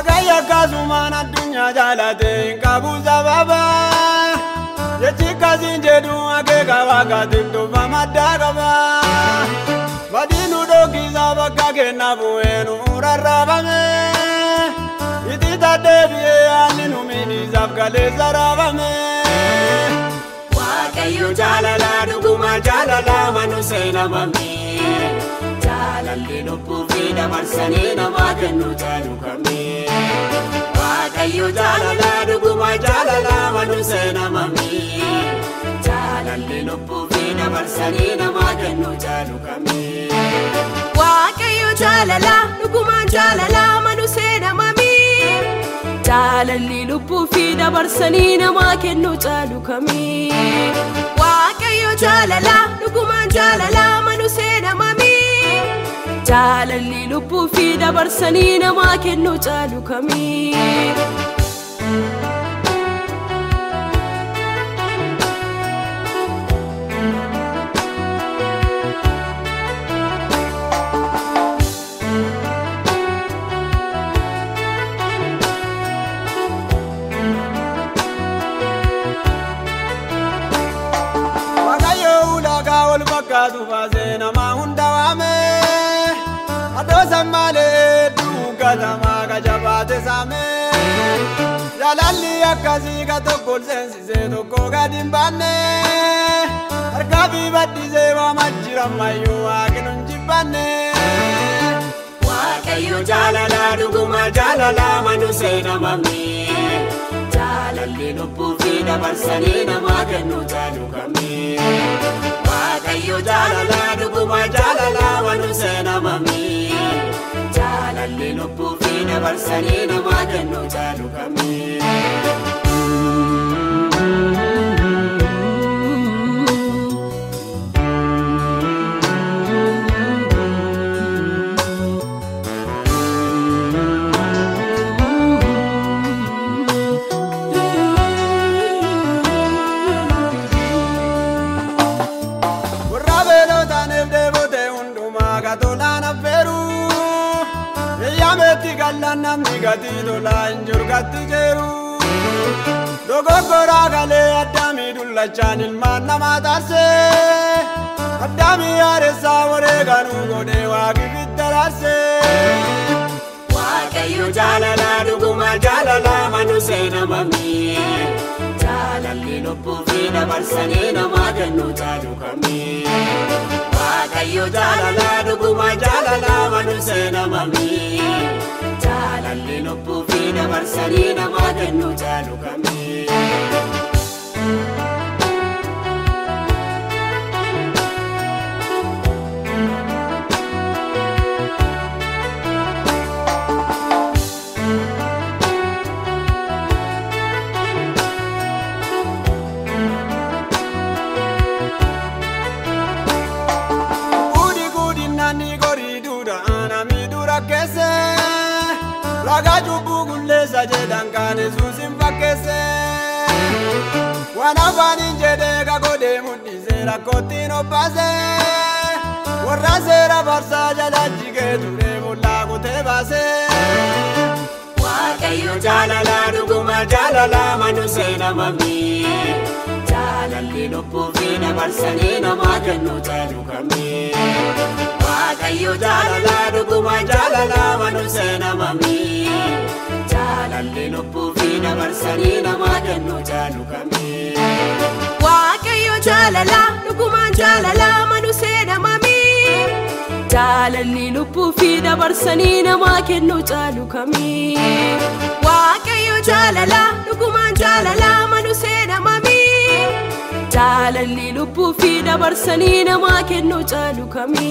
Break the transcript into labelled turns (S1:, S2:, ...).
S1: Waaqayyo akkasumaan addunyaa jaalate hin qabu sababa. Jechi akkasiin jedhu akeeka waaqaatiif dhufa madda qaba. Badii nu dhokkisaa bakka kenna bu'ee nu rarraafame. Itti deebi'ee haalli nu miidhisaaf kaleessa raafame.
S2: Waaqayyo jaalala dhuguma jaalala manu seenamame. Jaalalli lubbuu fi dabarsanii namaa kennu caalu kami. Waaqayyo jaalala dhuguma jaalala manu seenamame. Jaalalli lubbuu fi dabarsanii namaa kennu caalu kami.
S3: Waaqayyo jaalala dhugumaan jaalala manu seenamame. Jaalalli lubbuu fi dabarsanii namaa kennu caalu kami. Waaqayyo jaalala dhugumaan jaalala manu seenamame. Jaalalli lubbuu fi dabarsanii namaa kennu caalu kami.
S1: Waaqayyo ulaagaa wal fakkaatu baasee nama hunda waame. Adoosan malee duukatamaa qajabaate saame. Jaalalli akkasii ka tokko ol seensisee tokko gadi hin baanne. Harkaa fi baddisee waama jira ammayyuu waaqni hin jibbanne.
S2: Waaqayyo jaalala dhuguma jaalala manu seenamame. Jaalalli lubbuu fi dabarsanii namaa kennu caalu kami. Waaqayyo jaalala dhuguma jaalala manu seenamame. Jaalalli lubbuu fi dabarsanii namaa kennu caalu kami.
S1: Warra beelotaniif deebotee hundumaa ka tolaan affeeru. Eeyyameetti gallaan namni gatii tolaa hin jiru gatti jeeru. Dogoggoraa galee addaamii dullachaan ilmaan namaa taasise. Addaamii haaressaa wareeganuu godhee waaqni fittaraarse.
S2: Waaqayyo jaalala dhuguma jaalala manu seenamame. Jaalalli lubbuu fi dabarsanii namaa kennu caalu kami. Waaqayyo jaalala dhuguma jaalala manu seenamame. Jaalalli lubbuu fi dabarsanii namaa kennu caalu kami.
S1: Guudi guudinnaan ni gorii duudha aanamii dura keesse. Ragaa cubbuu qulleessa jedhan kan Yesuus hin fakkeesse. Waan afaaniin jedhee ka godhee mul'isee rakkoottiin obbaase. Warra seera farsaa jala jigee ture boollaa kutee baase.
S2: Waaqayyo jaalala dhuguma jaalala manu seenamame. Jaalalli lubbuu fi dabarsanii namaa kennu caalu kami. Waaqayyo jaalala dhuguma jaalala manu seenamame. Jaalalli lubbuu fi dabarsanii namaa kennu caalu kami.
S3: Waaqayyo jaalala dhugumaan jaalala manu seenamame. Jaalalli lubbuu fi dabarsanii namaa kennu caalu kami. Waaqayyo jaalala dhugumaan jaalala manu seenamame. Jaalalli lubbuu fi dabarsanii namaa kennu caalu kami.